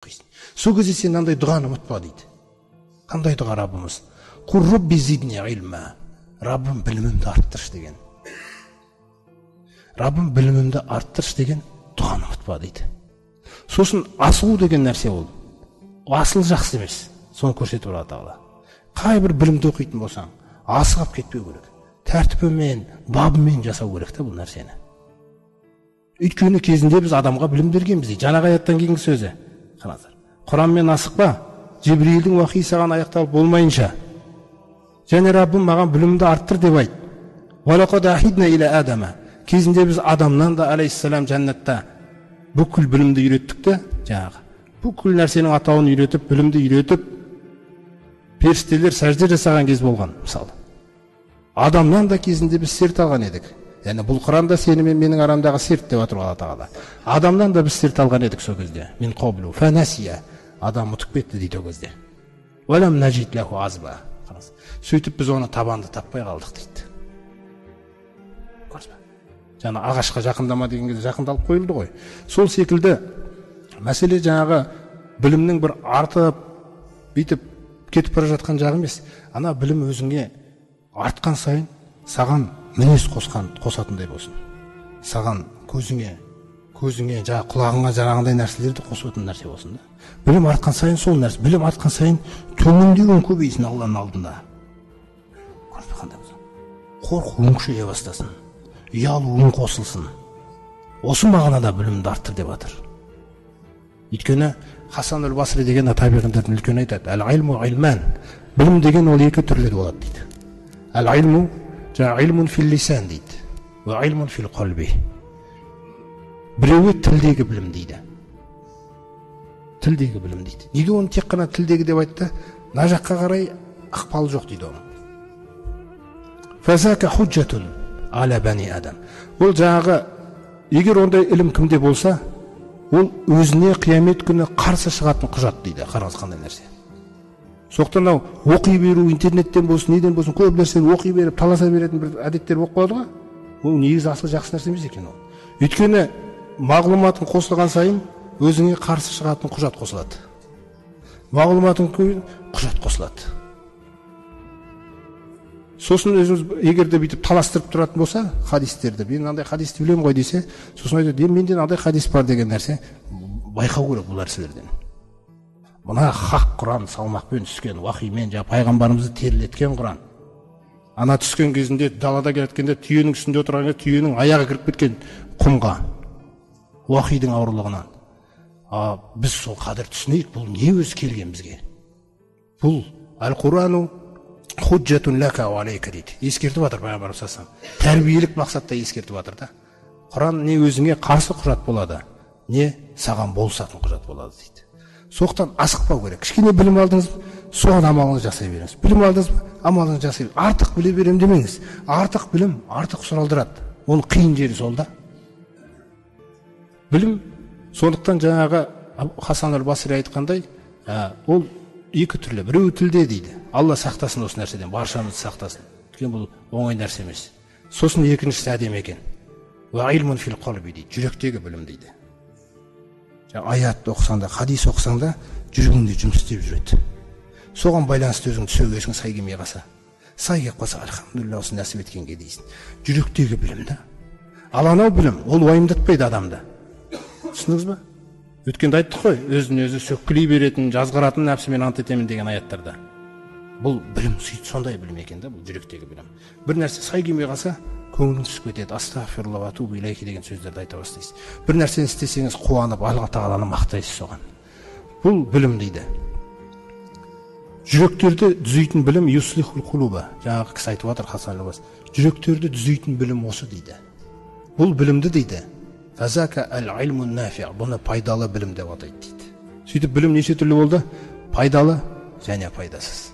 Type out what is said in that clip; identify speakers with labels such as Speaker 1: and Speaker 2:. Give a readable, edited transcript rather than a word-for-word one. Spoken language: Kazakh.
Speaker 1: Оқисың. Сол кезде сен мынандай дұғаны ұмытпа дейді. Қандай дұға? Раббымыз Құр робби зидни илма, Раббым, білімімді арттыршы деген. Раббым, білімімді арттыршы деген дұғаны ұмытпа дейді. Сосын асығу деген нәрсе, ол асыл жақсы емес, соны көрсетіп Алла Тағала. Қай бір білімді оқитын болсаң, асығып кетпеу керек, тәртібімен, бабымен жасау керек та бұл нәрсені. Өйткені кезінде біз адамға білім бергенбіз дейді. Жаңағы аяттан кейінгі сөзі қараңыздар: Құранмен асықпа, Жебірейілдің уахи саған аяқталып болмайынша, және Раббым, маған білімді арттыр деп айт. Кезінде біз Адамнан да, алейхиссалам, жәннатта бүкіл білімді үйреттік те, жаңағы бүкіл нәрсенің атауын үйретіп, білімді үйретіп, періштелер сәжде жасаған кез болған. Мысалы, Адамнан да кезінде біз серт алған едік. Яғни бұл Құран да сені мен менің арамдағы серт деп жатыр Алла Тағала. Адамнан да біз серт алған едік сол кезде. Мин қаблу фанасия, адам ұмытып кетті дейді ол кезде. Сөйтіп біз оны табанды таппай қалдық дейді. Көрдіңіз ба, жаңа ағашқа жақындама деген кезде жақындалып қойылды ғой. Сол секілді мәселе жаңағы білімнің бір артып, бүйтіп кетіп бара жатқан жағы емес. Ана білім өзіңе артқан сайын саған мінез қосқан, қосатындай болсын. Саған көзіңе, жаңағы құлағыңа жаңағындай нәрселерді қосатын нәрсе болсын да. Білім артқан сайын сол нәрсе, білім артқан сайын төмендеуің көбейсін Алланың алдында. Көрдіңіз бе, қандай болсын, қорқуың күшейе бастасын, ұялуың қосылсын. Осы мағынада білімді арттыр деп жатыр. Өйткені Хасан әл Басри деген табиғиндердің үлкені айтады: әл илму илман, білім деген ол екі түрлі болады дейді. Әл илму жаңағы илмун фил лисан дейді, уа илмун фил қалби. Біреуі тілдегі білім дейді, тілдегі білім дейді. Неге оны тек қана тілдегі деп айтты? Мына жаққа қарай ықпалы жоқ дейді оның. Фазака худжатун аля бани адам. Ол жаңағы егер ондай ілім кімде болса, ол өзіне қиямет күні қарсы шығатын құжат дейді. Қараңыз, қандай нәрсе. Сондықтан мынау оқи беру, интернеттен болсын, неден болсын, көп нәрсені оқи беріп, таласа беретін бір әдеттер болып қалады ғой. Ол негізі асылы жақсы нәрсе емес екен ол. Өйткені мағлұматың қосылған сайын өзіңе қарсы шығатын құжат қосылады. Мағлұматың құжат қосылады. Сосын өзіміз егер де бүйтіп таластырып тұратын болса хадистерді, мен мынандай хадисті білемін ғой десе, сосын айтады, менде мынандай хадис бар деген нәрсе. Байқау керек бұл нәрселерден. Мына хақ Құран, салмақпен түскен уахимен, жаңа пайғамбарымызды терлеткен Құран. Ана түскен кезінде далада келе жатқанда, түйенің үстінде отырған кезде түйенің аяғы кіріп кеткен құмға, уахидің ауырлығынан. А біз сол қадір түсінейік, бұл не өзі келген бізге. Бұл әл Құрану худжатун лака уа алейка дейді. Ескертіп жатыр пайғамбарымыз саллаллаху алейхи вассалам. Тәрбиелік мақсатта ескертіп жатыр да. Құран не өзіңе қарсы құжат болады, не саған болысатын құжат болады дейді. Сондықтан асықпау керек. Кішкене білім алдыңыз, соған амалыңызды жасай беріңіз. Білім алдыңыз ба, амалыңызды жасай беріңіз. Артық біле беремін демеңіз. Артық білім артық сұралдырады. Оның қиын жері сол да. Білім, сондықтан жаңағы Хасан әл Басри айтқандай, ол екі түрлі. Біреуі тілде дейді. Алла сақтасын осы нәрседен, баршамызды сақтасын. Өйткені бұл оңай нәрсе емес. Сосын екіншісі әдемі екен. Уа илмун фил қалби дейді. Жүректегі білім дейді. Аят оқысаң да, хадис оқысаң да, жүрегіңде жұмыс істеп жүреді. Соған байланысты өзің түсегесің сай келмей қалса, сай келіп қалса, альхамдулилля, осы нәсіп еткенге дейсің. Жүректегі білім да. Ал анау білім, ол уайымдатпайды адамды. Түсіндіңіз ба? Өткенде айттық қой, өзін өзі сөккілей беретін, жазғыратын нәпсімен ант етемін деген аяттарда. Бұл білім сондай білім екен да, бұл жүректегі білім. Бір нәрсе сай келмей қалса, көңілің түсіп кетеді. Астағфирулла ва атубу илейхи деген сөздерді айта бастайсыз. Бір нәрсені істесеңіз, қуанып, Алла Тағаланы мақтайсыз соған. Бұл білім дейді. Жүректерді түзейтін білім, юслихул кулуба. Жаңағы кісі айтып жатыр, Хасан әл Басри. Жүректерді түзейтін білім осы дейді. Бұл білімді дейді. Фазака әл илму нафи. Бұны пайдалы білім деп атайды дейді. Сөйтіп білім неше түрлі болды? Пайдалы және пайдасыз.